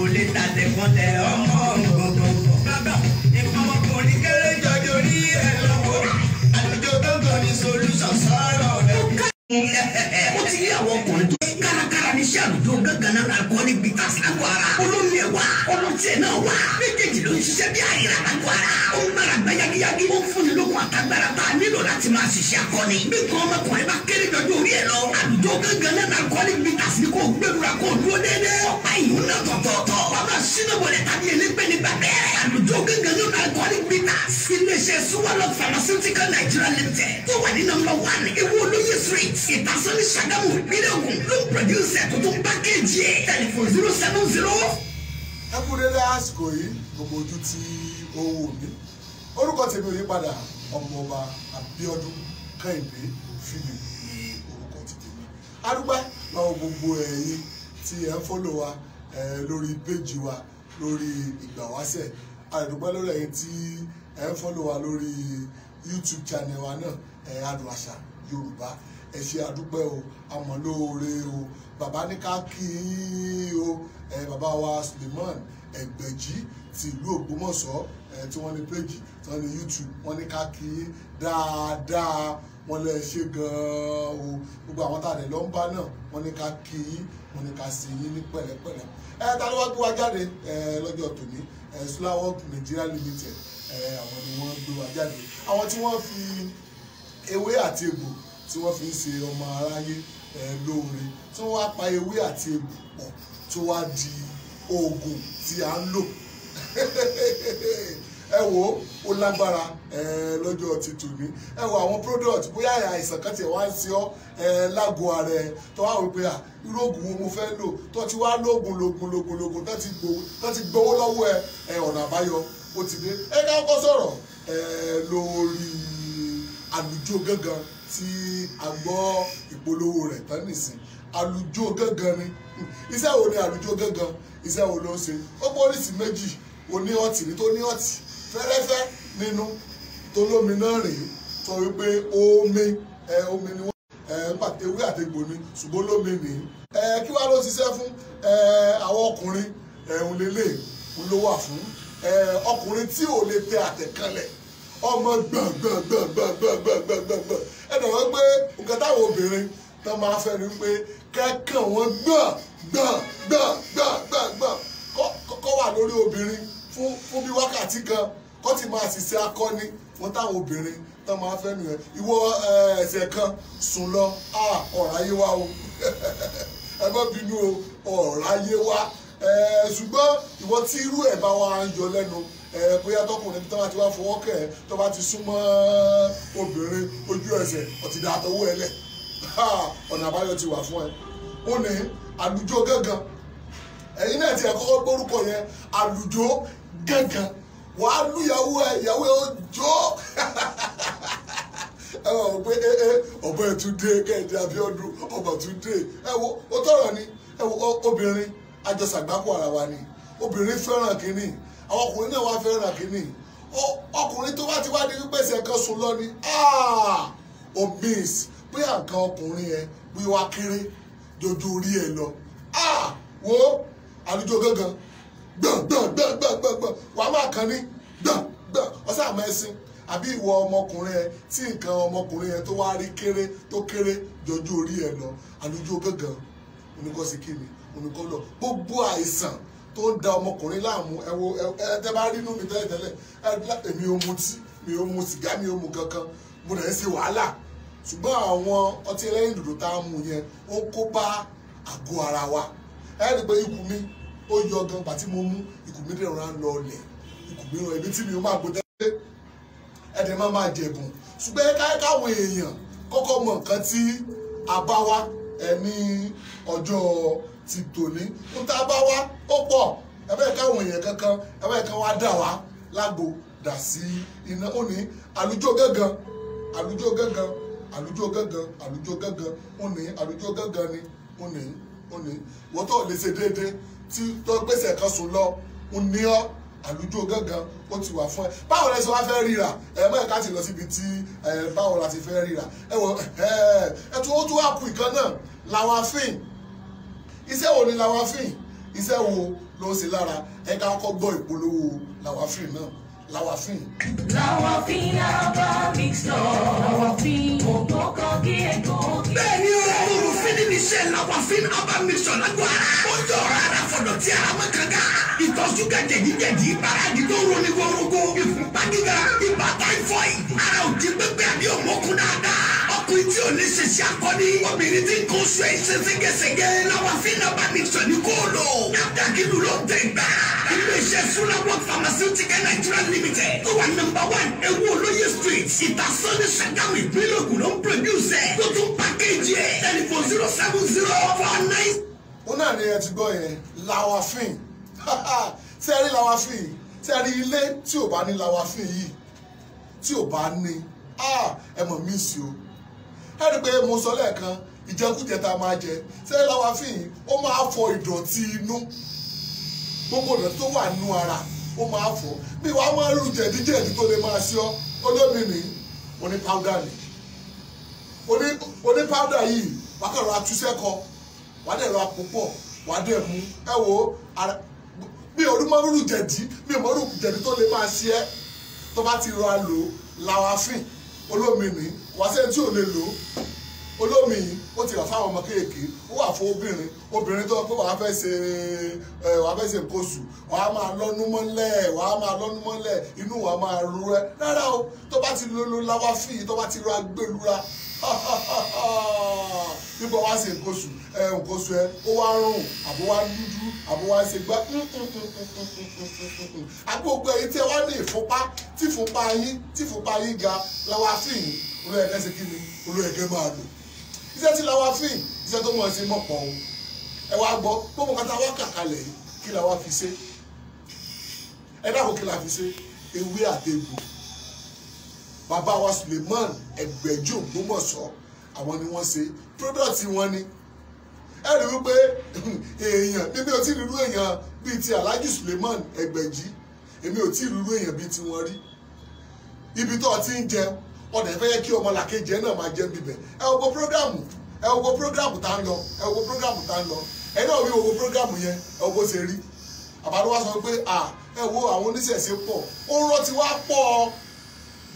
Kò lè tàtẹ̀ kọ́lẹ̀ ọmọ gbọ̀ngbọ̀ngbọ̀. Bàbá nǹkan ọmọkùnrin kéré jọjọ rí ẹ lọ́wọ́. Àlùjọ gángan ní solution sọ̀rọ̀ rẹ̀. Ó ti rí àwọn ọkùnrin tó kárakára ní iṣẹ́ àlùjọ gángan náà alcoholic bitters lágọ̀ ara. Olómi ẹ̀ wá, ọlọ́tí ẹ̀ náà wá. Méjèèjì ló ń ṣiṣẹ́ bí àyíra lágọ̀ ara. Ó ń gbára gbá yagiyagi. Ó ń fúnni lókun àtagbára tá a nílò láti máa ṣiṣẹ́ akọni. Bí nǹkan ọmọkùnrin bá kéré jọjọ orí ẹ̀ lọ, àlùjọ gángan náà alcoholic bitters ni kò gbẹdúrà kó dúró déédéé. Ọ̀pá ìyún náà tọ̀tọ̀tọ̀. Bàbá sínú wọlé tàbí elégbé nígbà bẹ́ẹ̀. Àlùjọ gángan náà alcoholic bitters. Iléeṣẹ́ Suwalok Pharmaceutical Nigeria Limited tó wà ní nọ́mbà 1 Ewu Olóyè Street, Ìtasọ́ní, Ṣàgámù, ìpínlẹ̀ Ògùn ló ń produce ẹ̀ tó tún pákéjì ẹ̀. Tẹlifon 070. Ẹ kú dédé àsìkò yìí, gbogbo ojú tí ó wù mí. Orúkọ tèmi ò yí padà, Ọmọọba Abíọ́dún Kẹ́hìndé Philip ní orúkọ ti tèmi. A dúpẹ́ lọ́wọ́ gbogbo ẹ̀yin tí ẹ ń follow wa lórí péjì wa lórí Ìgbàwáṣẹ̀. A dúpẹ́ lórí ẹ̀yin tí ẹ ń follow wa lórí YouTube channel wa náà, Adùn Àṣà Yorùbá. Ẹ ṣé, àdúpẹ́ o, àmọ́ lóore o. Bàbá ní ká kí i o, bàbá wa Suleiman Ẹgbẹ̀jì ti ìlú Ògbómọ̀ṣọ́, tí wọ́n ní péjì, tí wọ́n ní YouTube, wọ́n ní ká kí i dáadáa, wọ́n lè ṣe gan-an o. Gbogbo àwọn tá a lè lọ ń bá náà, wọ́n ní ká kí i, wọ́n ní ká sí yín ní pẹ̀lẹ́pẹ̀lẹ́. Ta ló wá gbé wa jáde lọ́jọ́ tòní? Sulawok Nigeria Limited, àwọn ni wọ́n gbé wa jáde, àwọn tí wọ́n fi ewé àti egbò tí wọ́n fi ń ṣe ọmọ aráyé lóore, tí wọ́n wá pa ewé àti egbò pọ̀ tó wá di oògùn tí a ń lò. Ẹ wo, ó lágbára lọ́jọ́ ti tòní. Ẹ wo àwọn product, bóyá àìsàn kan tiẹ̀ wá ń ṣe ọ́ lágọ̀ọ́ ara ẹ, tó wá wí pé à, irú oògùn wo mo fẹ́ lò, tó ti wá lóògùn lóògùn lóògùn lóògùn, tó ti gbowó lọ́wọ́ ẹ, ọ̀nà àbáyọ ó ti dé. Ẹ ká kọ́kọ́ sọ̀rọ̀ lórí àlùjọ gángan tí a gbọ́ ìpolówó rẹ̀ tán nìsín. Àlùjọ gángan ni iṣẹ́ wo ni àlùjọ gángan, iṣẹ́ wo ló ń ṣe? Ó pọ̀ oríṣi méjì, oní ọ̀tí ní tó ní ọ̀tí fẹ́rẹ́fẹ́ nínú, tó lómi náà rèé, tó wípé omi omi ni wọ́n nípa ewé àtegbò ni, ṣùgbọ́n lómi nìyí. Kí wàá ló ṣiṣẹ́ fún àwọn ọkùnrin? Ẹ̀hún lélẹ̀ ń ló wà fún ọkùnrin tí ò lè tẹ àtẹ̀kànlẹ̀ ọmọ gbọ̀ngbọ̀ngbọ̀ngbọ̀ngbọ̀ngbọ̀ngbọ̀n. Ẹ dẹ̀ wọ́n pé nǹkan táwọn obìnrin tán máa fẹ́ ni pé kẹ́kàn wọn gbọ̀n gbọ̀n gbọ̀n gbọ̀n gbọ̀n gbọ̀n kọ́ wà lórí obìnrin fún bí wákàtí kan, kọ́ ti máa ṣiṣẹ́ akọni wọn táwọn obìnrin tán máa fẹ́ nìyẹn. Ìwọ ẹsẹ̀ kan sùn lọ, ọ̀rọ̀ ayé wa o, ẹ má bínú o, ọ̀rọ̀ ayé wa. Ṣùgbọ́n ìwọ tí irú ẹ̀ bá wa ń yọ lẹ́nu, bóyá tọkùnrin tó bá ti wá fọwọ́ kẹ̀ ẹ́, tó bá ti súnmọ́ obìnrin ojú ẹsẹ̀ ọtí dá àtọwọ́ ẹ lẹ̀, ọ̀nà àbáyọ ti wà fún ẹ. Ó ní àlùjọ gángan. Ẹ̀yin náà ti ẹ̀ kọ́kọ́ gbórúkọ yẹn, àlùjọ gángan. Wàá lù ìyàwó ẹ, ìyàwó ẹ ó jó. Ẹ wà wọ́n pé ọ̀bọ ẹ̀ tún dé, Kẹ́hìndé Abíọ́dún ọba tún dé. Ẹ wo, ó tọrọ ni. Ẹ wo, obìnrin àjọṣàgbákò ara wa ni. Obìnrin fẹ́ràn kínní, àwọn ọkùnrin náà wá fẹ́ràn kínní. Ọkùnrin tó bá ti wá di pípèsè kan sùn lọ ni ó miss bóyá nǹkan ọkùnrin yẹn bí wá kéré dojú orí ẹ lọ. Wo àlùjọ gángan gbọ̀n gbọ̀n gbọ̀n gbọ̀n gbọ̀n gbọ̀n, wàá máa kàn ní gbọ̀n gbọ̀n ọ̀sán àmọ́ ẹ̀sìn. Àbí ìwọ ọmọkùnrin ẹ tí nǹkan ọmọkùnrin yẹn tó wá rí kéré tó kéré dojú orí ẹ lọ, àlùjọ gángan oníkọ́sí kíni oníkọ́ lọ. Gbogbo àìsàn tó ń da ọmọkùnrin láàmú, ẹ wo, ẹ tẹ́ bá rí inú mi tẹ́lẹ̀ tẹ́lẹ̀, èmi ò mutí, mi ò mu sìgá, mi ò mu kankan, mo dẹ̀ ń ṣe wàhálà. Ṣùgbọ́n àwọn ọtí ẹlẹ́rìndòdò tá a mú yẹn, ó ń kó bá àgọ́ ara wa. Ẹ rí i pé ikùn mi ó yọ gan, pàtí mo mú ikùn mi dẹ̀ rọra ń lọ ọlẹ̀, ikùn mi rọ ibi tí mi ò máa gbó tẹ́lẹ̀, ẹ dẹ̀ máa jẹ̀bùn. Ṣùgbọ́n káwọn èèyàn kọ́kọ́ mọ nǹkan tí a bá wá ẹ ní ọjọ́ ti tòní. Ń tá a bá wá ó pọ̀, ẹ bẹ́ẹ̀ káwọn èèyàn kankan, ẹ bẹ́ẹ̀ kan wá dà wá lágbo dà sí iná. Ó ní àlùjọ gángan, àlùjọ gángan, àlùjọ gángan, àlùjọ gángan. Ó ní àlùjọ gángan ni. Ó ní wọ́n tó lè ṣe déédéé tí tó gbèsè kan sùn lọ, ó ní ọ́ àlùjọ gángan ó ti wà fún ẹ. Báwo lẹ ṣe wá fẹ́ ríra? Ẹ mọ̀ ká ti lọ síbi tí ẹ báwo la ti fẹ́ ríra. Ẹ wọ ẹ tún ó tún wà kú ìkan náà, làwọn afín. Iṣẹ́ wo ni làwọn afín? Iṣẹ́ wo ló ń ṣe lára? Ẹ ká kọ́kọ́ gbọ́ ìpolówó Lawafin náà. Lawafin. Lawafin herbal mixture. Lawafin ògbókọ̀kí egbòogi. Bẹ́ẹ̀ni o, olùfín ní iṣẹ́ Lawafin herbal mixture lágbo ara. Ó jọ ọ̀rọ̀ ara fọ̀dọ̀ tí ara mọ́ kanga. Ìtọ̀ ṣúgà jẹ̀díjẹ̀dí, ìbáradì tó roni worogo, ìfúnpá gíga, ibà táífọ́ìd. Ara ò jí pépé àbí òmókun dáadáa. Ọkùnrin tí ò lè ṣe ṣe akọni. Obìnrin tí ń kó oṣù ẹ̀ ṣe ségesège. Lawafin herbal mixture ní kó lò. NAFDAC ìlú ló ń tẹ̀ gbà. Ilé-iṣẹ́ Sulawok Pharmaceutical Nigeria Limited tó wà nọ́mbà 1 Ewu Olóyè Street, Ìtasọ́ní, Ṣàgámù, ìpínlẹ̀ Ògùn ló ń produce ẹ̀ tó tún package ẹ̀. Telephone 07049. Ó náà ni ẹ ti gbọ́ yẹn, Lawafin. Ṣé ẹ rí Lawafin? Ṣé ẹ rí ilé tí ò bá ní Lawafin yìí, tí ò bá ní, ẹ mọ̀ mí sí o. Ẹ rí i pé mo sọ lẹ́ẹ̀kan, ìjẹkújẹ tá a máa jẹ. Ṣé ẹ Lawafin yìí, ó máa fọ ìdọ̀tí inú, gbogbo ìdọ̀tí tó wà nínú ara ó máa fọ. Bí wàá máa rú jẹ̀díjẹ̀dí tó lè máa ṣe ọ́, olómi ní oní powder ni, oní powder yìí wàá kàn rọ atúnṣe kọ, wàá dẹ̀ rọ àpòpọ̀, wàá dẹ̀ mú. Ẹ wo ara bí olúmọrúrú jẹ̀dí, bí olúmọrúrú jẹ̀dí tó lè máa ṣe ẹ́ tó bá ti rọ àlò Lawafin olómi ní wàá sẹ́ni tí ò lè lò. Olómi yìí ó ti rà fáwọn ọmọ kéèké, ó wà fún obìnrin, obìnrin tó pé wàá fẹ́ ṣe wàá fẹ́ ṣe nǹkan oṣù, wàá máa lọ́nu mọ́lẹ̀, wàá máa lọ́nu mọ́lẹ̀, inú wàá máa ru ẹ. Rárá o, tó bá ti lo Lawafin yìí, tó bá ti rọ agbélura nígbà wàá ṣe nǹkan oṣù, nǹkan oṣù ẹ ó wá rùn, àbó wá dúdú, àbó wá ṣe gbá. Agbógbó ẹ̀yin tí ẹ wá ní ìfúnpá, tí ìfúnpá yín, tí ìfúnpá yín ga, Lawafin yìí olóyèké ṣe kí ni, olóyèké máa lò. Iṣẹ́ tí Lawafin, iṣẹ́ tó mọ̀ sí mọ̀ pọ̀ o. Ẹ wá gbọ́ gbogbo nǹkan tá a wá kà kalẹ̀ yìí, kí la wá fi ṣe? Ẹ dákun, kí la fi ṣe? Ewé àtegbò. Bàbá wa Suleiman Ẹgbẹ̀jì Ògbómọ̀ṣọ́, àwọn ni wọ́n ṣe product wọn ni. Ẹ rí wípé èèyàn bíbí o tí rírú èèyàn bíi ti Alhaji Suleiman Ẹgbẹ̀jì, èmi ò tí rírú èèyàn bíi ti wọn rí. Ibi tó o ti ń jẹun, ọ̀dẹ̀ fẹ́ yẹ kí ọmọlàkejì ẹ náà máa jẹun bíbẹ̀. Ẹ wo prógrámù, ẹ wo prógrámù tá ń lọ, ẹ wo prógrámù tá ń lọ, ẹ náà rí owó prógrámù yẹn, ẹ wo bó ṣe rí. Àbálò wa sọ pé à ẹ wo àwọn oníṣẹ̀ṣe pọ̀, ó ń rọ́ ti wá pọ̀.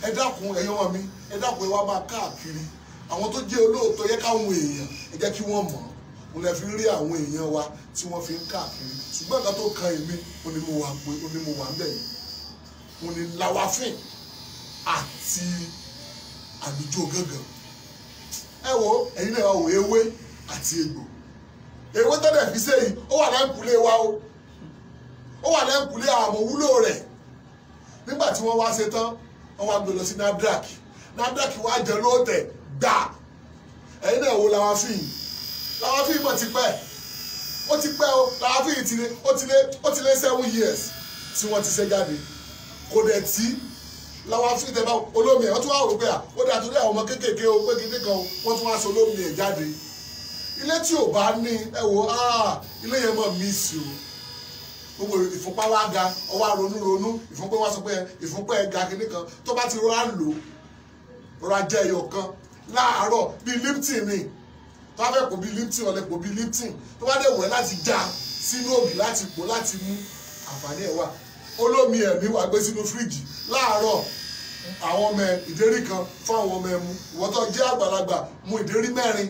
Ẹ dákun ẹ̀yin ọmọ mi, ẹ dákun ẹ wá máa káàkiri. Àwọn tó jẹ́ olóòótọ́ yẹ káwọn èèyàn ẹ jẹ́ kí wọ́n mọ̀. Mo lè fi rí àwọn èèyàn wa tí wọ́n fi ń káàkiri. Ṣùgbọ́n nǹkan tó kan èmi, ó ní mo wà pé ó ní mo wà ń bẹ̀ yìí. Mo ní Lawafin àti àlùjọ gángan. Ẹ wo ẹ̀yin náà wò ewé àti egbò. Ewé tó dẹ̀ fi ṣe yìí, ó wà lẹ́ǹkùlé wa o. Ó wà lẹ́ǹkùlé àmọ́ wúlò rẹ̀. Nígbà tí wọ́n wá ṣe tán, wọ́n wá gbé lọ sí NAFDAC. NAFDAC wá jẹ lóòtẹ̀ gbà. Ẹ̀yin náà wo Lawafin. Lawafin mọ̀ ti pẹ́. Ó ti pẹ́ o. Lawafin ti lé, ó ti lé, ó ti lé 7 years tí wọ́n ti ṣe jáde. Kò dẹ̀ tí Lawafin tẹ bá olómi ẹ̀, wọ́n tún wá wò pé à ó dà torí àwọn ọmọ kéékèèké o pé kíní kan wọ́n tún wá sọ olómi ẹ̀ jáde. Ilé tí ò bá ní ẹ wò á ilé yẹn mọ̀ mí sí o. Gbogbo ìfúnpá wa ga, ọwọ́ ronú ronú, ìfúnpá wa sọ pé ìfúnpá ẹ̀ ga kíní kan, tó bá ti rọra lò rọra jẹ ẹyọ kan láàárọ̀ bíi Lipton ni. Tó bá fẹ́ pò bíi Lipton, ọ̀lẹ́ pò bíi Lipton. Tó bá dẹ̀ wẹ̀ láti já sínú ògì láti pò láti mú, àǹfààní ẹ̀ wà. Olómi ẹ̀mí wà gbé sínú fíríjì láàárọ̀, àwọn ọmọ ìdérí kan fún àwọn ọmọ ẹmu. Ìwọ tó jẹ́ àgbàlagbà mu ìdérí 4.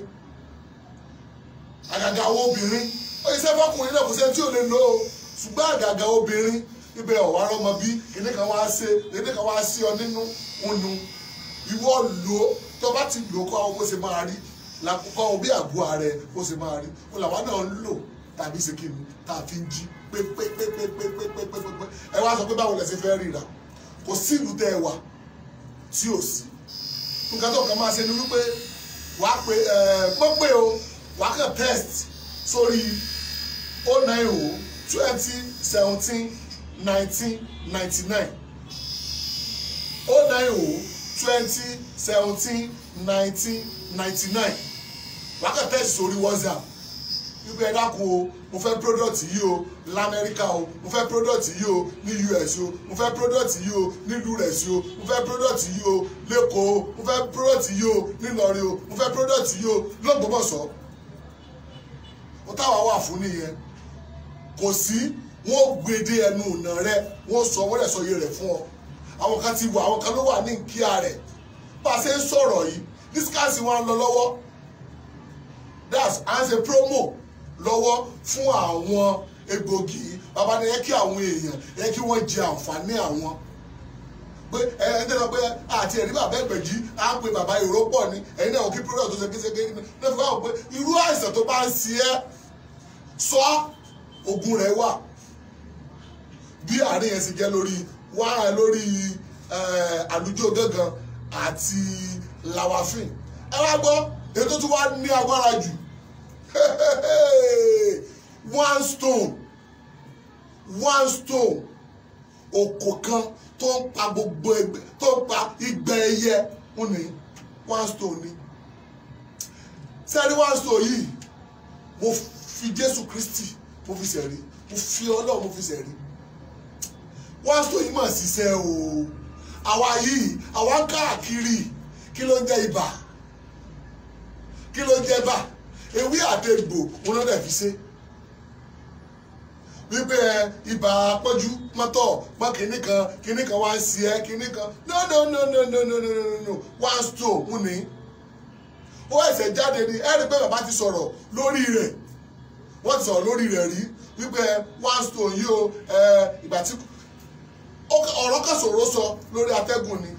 Àgàgà àwọn obìnrin, ó yẹ sẹ́fọ́kùnrin náà kò sẹ́ni tí ò lè lò ó. Ṣùgbọ́n àgàgà obìnrin ibẹ̀ ọ̀wá rọmọ bí kíní kan wá ṣe, kíní kan wá sí ọ nínú ònu. Ìwọ lò ó, tó bá ti lò ó kọ́ àwọn bó ṣe máa rí, làkókò bí àgọ́ ààrẹ bó ṣe máa rí. Ó làwa náà ń lò tàbí ṣe kí ni tá a fi ń jí pépépépépépépépépé. Ẹ wá sọ pé báwo lẹ ṣe fẹ́ ríra? Kò sí ìlú tẹ́ ẹ wà tí ò sí. Nǹkan tó kàn máa ṣe ni wípé wàá pe mọ́ pé o, wàá kàn test sórí 090 20 17 19 99, 090 20 17 19 99. Wàá kàn test sórí WhatsApp wípé ẹ dákun o, mo fẹ́ product yìí o l'Amẹ́ríkà o, mo fẹ́ product yìí o ní US o, mo fẹ́ product yìí o nílùú rẹ̀ sí o, mo fẹ́ product yìí o l'Ékòó o, mo fẹ́ product yìí o n'Ílọrin o, mo fẹ́ product yìí o l'Ógbómọ̀ṣọ́. Ó táwa wà fún nìyẹn. Kò sí, wọ́n gbèdé ẹnu ọ̀nà rẹ, wọ́n sọ wọ́n rẹ̀ sọ iye rẹ̀ fún ọ. Àwọn kan ti wà, àwọn kan ló wà ní kíá rẹ̀. Bá a ṣe ń sọ̀rọ̀ yìí, discount wọn lọ lọ́wọ́. That's à ń ṣe promo lọ́wọ́ fún àwọn egbògi. Bàbá ni ẹ kí àwọn èèyàn ẹ kí wọ́n jẹ àǹfààní àwọn. Pé ẹ ẹ tẹ́lẹ̀ pé àti ẹ̀rí bàbá Ẹgbẹ̀jì à ń pe bàbá èrò pọ̀ ni ẹ̀yin náà kí product tó ṣe kí ṣe kí ní fi wá pé irú àìsàn tó bá ń ṣe ẹ́ sọ ogun rẹ̀ wà. Bí àárín yẹn sì jẹ́ lórí wá lórí àlùjọ gángan àti làwàfín. Ẹ wá gbọ́ èyí tó tún wá ní agbára jù, one stone, one stone, òkò kan tó ń pa gbogbo ẹgbẹ́, tó ń pa igba ẹyẹ ń ní one stone ni. Sẹ́rí one stone yìí, mo fi Jésù Kristi mo fi sẹ̀rí, mo fi Ọlọ́run mo fi sẹ̀rí. One stone yìí mà ṣiṣẹ́ o. Àwa yìí àwa káàkiri, kí ló ń jẹ́ ibà, kí ló ń jẹ́ bà, ewé àti egbò wọn náà dẹ̀ fi ṣe. Wípé ibà pọ́njú mọ́tọ̀ mọ́ kínní kan kínní kan wá ń ṣe ẹ́ kínní kan, no no no no no no no no no, one stone ń ní. Ó ẹsẹ̀ jáde ni ẹ rí pé bàbá ti sọ̀rọ̀ lórí rẹ̀, wọ́n ti sọ̀rọ̀ lórí rẹ̀ rí wípé one stone yìí o. Ìgbà tí ọ̀rọ̀ kan sọ̀rọ̀ sọ lórí atẹ́gùn ni,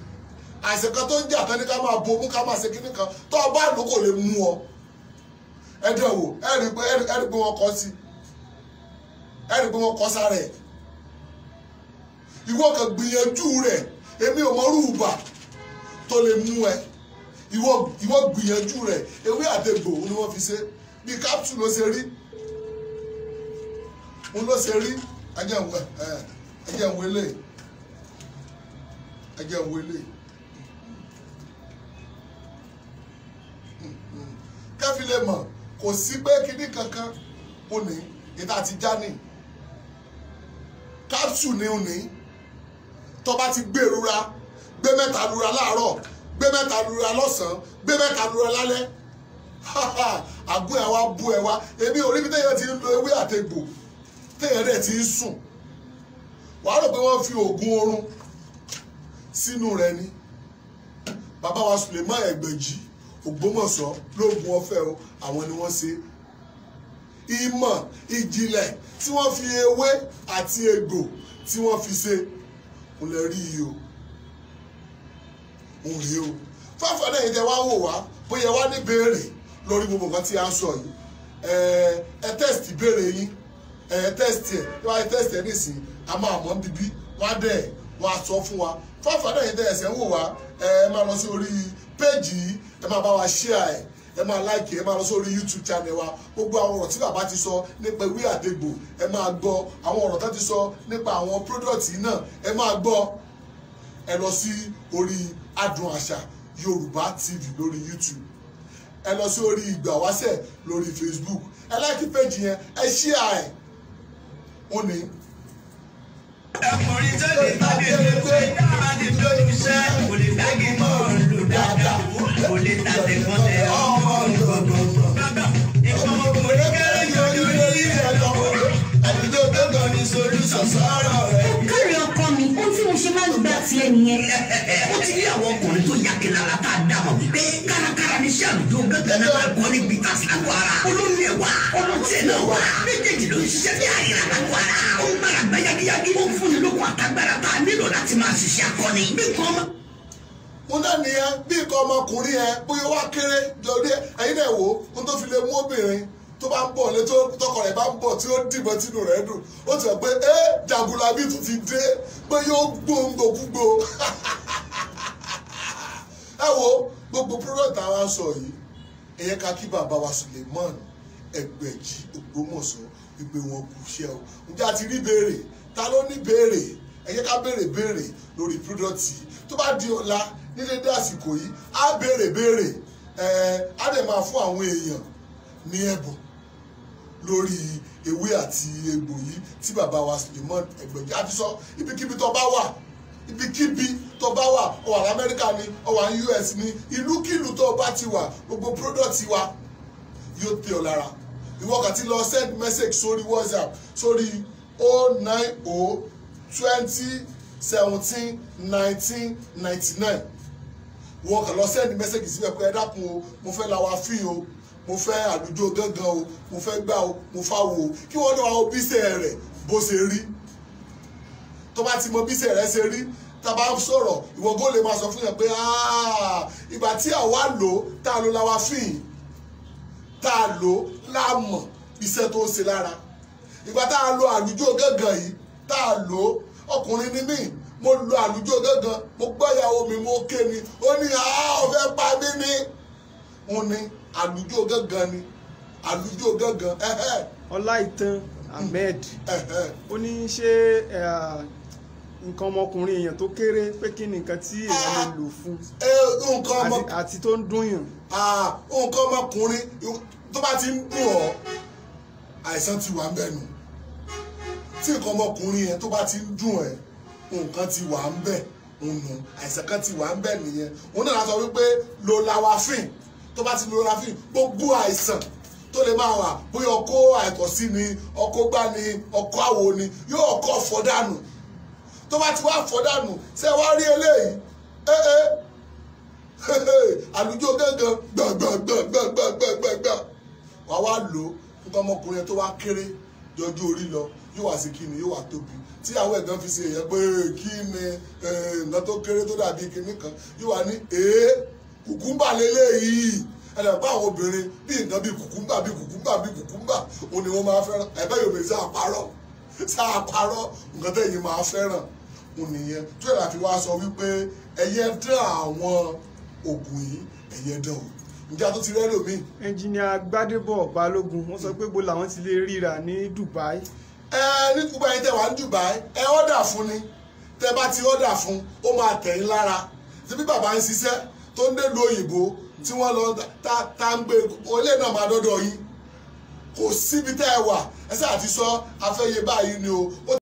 àìsàn kan tó ń jà tán ní ká máa bomú ká máa ṣe kínní kan, tó o bá lò kò lè mú ọ. Ẹ dẹ̀ wò ẹ rí pé wọ́n kọ́ sí, ẹ rí pé wọ́n kọ́ sára ẹ̀. Ìwọ kan gbìyànjú rẹ̀, èmi ò mọrú ìbà tó lè mú ẹ. Ìwọ gbìyànjú rẹ̀, ewé àtegbò ni wọ́n fi ṣe, bí capsule ló ṣe rí, òun ló ṣe rí. Ẹjẹ̀ ń wọlé, ẹjẹ̀ ń wọlé. Kẹ́fì lè mọ̀ kò sí pé kinní kankan ó ní ìta ti já ní capsule ní òní. Tó bá ti gbé rura, gbé mẹ́ta rura láàárọ̀, gbé mẹ́ta rura lọ́sàn-án, gbé mẹ́ta rura lálẹ́, àgọ́ ẹ̀ wá bú ẹ wá. Èmi ò rí bí téèyàn ti ń lo ewé àtegbò téèyàn dẹ̀ ti ń sùn, wàá rò pé wọ́n fi oògùn oorun sínú rẹ̀ ni. Bàbá wa Suleiman Ẹgbẹ̀jì Ògbómọ̀ṣọ́ lóògùn ọ̀fẹ́ o, àwọn ni wọ́n ṣe ìmọ̀ ìjìnlẹ̀ tí wọ́n fi ewé àti egbò tí wọ́n fi ṣe. Òun lè rí i o, òun rí o. Fáfáà náà yìí tẹ wá wò wá, bóyá wá ní béèrè lórí gbogbo nǹkan tí a ń sọ yìí, ẹ tẹ́sítì béèrè yín, ẹ tẹ́sítì ẹ, tí wọ́n á tẹ́sítì ẹ nísìnyí, a máa mọ̀ bíbí wọ́n á dẹ̀ wọ́n á sọ fún wa. Fáfáà náà yìí tẹ ẹsẹ̀ ń wò wá, ẹ máa lọ sí orí péèjì yìí, ẹ máa bá wa share ẹ, ẹ máa like ẹ, máa lọ sórí YouTube channel wa. Gbogbo àwọn ọ̀rọ̀ tí bàbá ti sọ nípa ewé àtegbò ẹ máa gbọ́, àwọn ọ̀rọ̀ tó ti sọ nípa àwọn product yìí náà ẹ máa gbọ́. Ẹ lọ sí orí Adùn Àṣà Yorùbá TV lórí YouTube, ẹ lọ sí orí Ìgbà Wáṣẹ̀ lórí Facebook, ẹ like page yẹn, ẹ share ẹ. Ó ní. Ọkùnrin tó lè tàbí pé bá ti lójú iṣẹ́ kò lè dági bọ́ọ̀lù dáadáa, kò lè tàtẹ̀kọ́tẹ̀ ọmọ gbogbo. Ìfọmọkùnrin kéré yọjú lórí ẹ̀ lọ́wọ́, àdúgbò gángan ní solúsọ̀ sọ̀rọ̀ rẹ̀. Kárí ọkọ mi, ohun tí mo ṣe máa ń gbà tiẹ̀ nìyẹn. Ó ti rí àwọn ọkùnrin tó ya kìlára tá a dá mọ̀ wípé kárakára ní iṣẹ́ àlùjọ gángan náà alcoholic bitters lágọ̀ ara. Olómi ẹ̀ wá, ọlọ́tí ẹ̀ náà wá. Méjèèjì ló ń ṣiṣẹ́ bí àyíra lágọ̀ ara. Ó ń gbára gbá yágíyágí. Ó ń fúnni lókun àtagbára tá a nílò láti máa ṣiṣẹ́ akọni. Bí nǹkan ọmọ wọn náà nìyẹn, bí nǹkan ọmọkùnrin yẹn bóyá wá kéré jọrí ẹ̀yin náà wò ó, tó fi lè mú obìnrin tó bá ń bọ̀ lé tọkọ rẹ̀ bá ń bọ̀ tí ó dìbọn tínú rẹ̀ dùn, ó ti sọ pé ẹ Jagunlabi tún ti dé, pé yóò gbóngbòkúgbò. Ẹ wo gbogbo product àwa ń sọ yìí, ẹ̀yẹ ká kí bàbá wa Suleiman Ẹgbẹ̀jì Ògbómọ̀ṣọ́ wípé wọn kú iṣẹ́ o. Ǹjẹ́ a ti rí béèrè? Ta ló ní béèrè? Ẹ jẹ́ ká béèrè béèrè lórí product yìí. Tó bá di ọ̀la ní dédé àsìkò yìí, á béèrè béèrè, á dẹ̀ máa fún àwọn èèyàn ní ẹ̀bùn lórí ewé àti egbò yìí tí bàbá wa Suleiman Ẹgbẹ̀jì á fi sọ. Ibikíbi tó bá wà, ibikíbi tó bá wà, ó wà lamẹ́ríkà ni, ó wà ní US ni, ìlúkìlú tó bá ti wà, gbogbo product wa yóò tẹ́ ọ lára. Ìwọ kàn ti lọ send message sórí WhatsApp sórí 090 20 17 19 99. Wọ́n kàn lọ send message síbẹ̀ pé ẹ dákun o, mo fẹ́ lawafin o, mo fẹ́ àlùjọ gángan o, mo fẹ́ gbà o, mo fáwo o, kí wọ́n náà wá bísẹ̀ rẹ̀ bó ṣe rí. Tó bá ti mọ bísẹ̀ rẹ̀ ṣe rí, tá a bá ń sọ̀rọ̀, ìwọ gó lè máa sọ fún yàn pé ìgbà tí àwa lò tá a lo lawafin, tá a lò láàmọ̀ iṣẹ́ tó ń ṣe lára. Ìgbà tá a lo àlùjọ gángan yìí, tá a lò, ọkùnrin ni mí, mo lo àlùjọ gángan, mo gbọ́ ìyàwó mi, mo ké ni, ó ní ó fẹ́ pa mí ni. Ó ní àlùjọ gángan ni, àlùjọ gángan. Ọláìtàn Ahmed ó ní ṣé nǹkan ọmọkùnrin èèyàn tó kéré pé kí ni nǹkan tí èèyàn lè lò fún àti tó ń dùn yàn. Nǹkan ọmọkùnrin tó bá ti ń dùn ọ́, àìsàn ti wà ń bẹ̀ nù. Tí nǹkan ọmọkùnrin yẹn tó bá ti ń dùn ẹ́, nǹkan ti wà ń bẹ̀ nù, àìsàn kan ti wà ń bẹ̀ nìyẹn. Òun náà sọ wípé lo lawafin, tó bá ti lo lawafin, gbogbo àìsàn tó lè máa wà, bóyá ọkọ àìtọ́sí ni, ọkọ gbá ni, ọkọ àwo ni, yóò ọkọ fọ́ dànù. Tó bá ti wá fọ́ dànù, ṣé wàá rí eléyìí? Àlùjọ gángan gbàgbàgbàgbàgbàgbà wàá wá lò ó. Nǹkan ọmọkùnrin tó wá kéré jọjú orí lọ, yóò wá sí kíni, yóò wá tóbi. Tí àwọn ẹ̀gbọ́n fi ṣe èèyàn pé kí ni nǹkan tó kéré tó dàbí kíní kan, yóò wá ní kùkúmbà lélẹ́yìí. Ẹ̀dá bá àwọn obìnrin bí nǹkan bí kùkúmbà bí kùkúmbà bí kùkúmbà òun ni wọ́n máa fẹ́ràn. Ẹ̀bẹ́ yóò bẹ̀rẹ̀ sáà parọ́ nǹkan tẹ̀yìn máa fẹ́ràn òun nìyẹn. Tó yẹ láti wá sọ wípé ẹ̀yẹ dán àwọn ògùn yìí, ẹ̀yẹ dán o. Ǹjẹ́ a tó ti rẹ́ lómi. Ẹnjìnìà Gbádébọ̀ Balógun wọ́n sọ pé bó làwọn ti lè ríra ní Dubai. Ní Dubai tẹ wà ní Dubai, ẹ ọ́dà fún ni. Tẹ bá ti ọ́dà fún, ó máa tẹ̀ yín lára. Tí bí bàbá ń ṣiṣẹ́ tó ń dé lu òyìnbó tí wọ́n lọ tá ń gbé olè náà máa dọ́dọ̀ yín. Kò síbi tẹ́ ẹ wà, ẹ sáà ti sọ afẹ́yẹ báyìí ni o.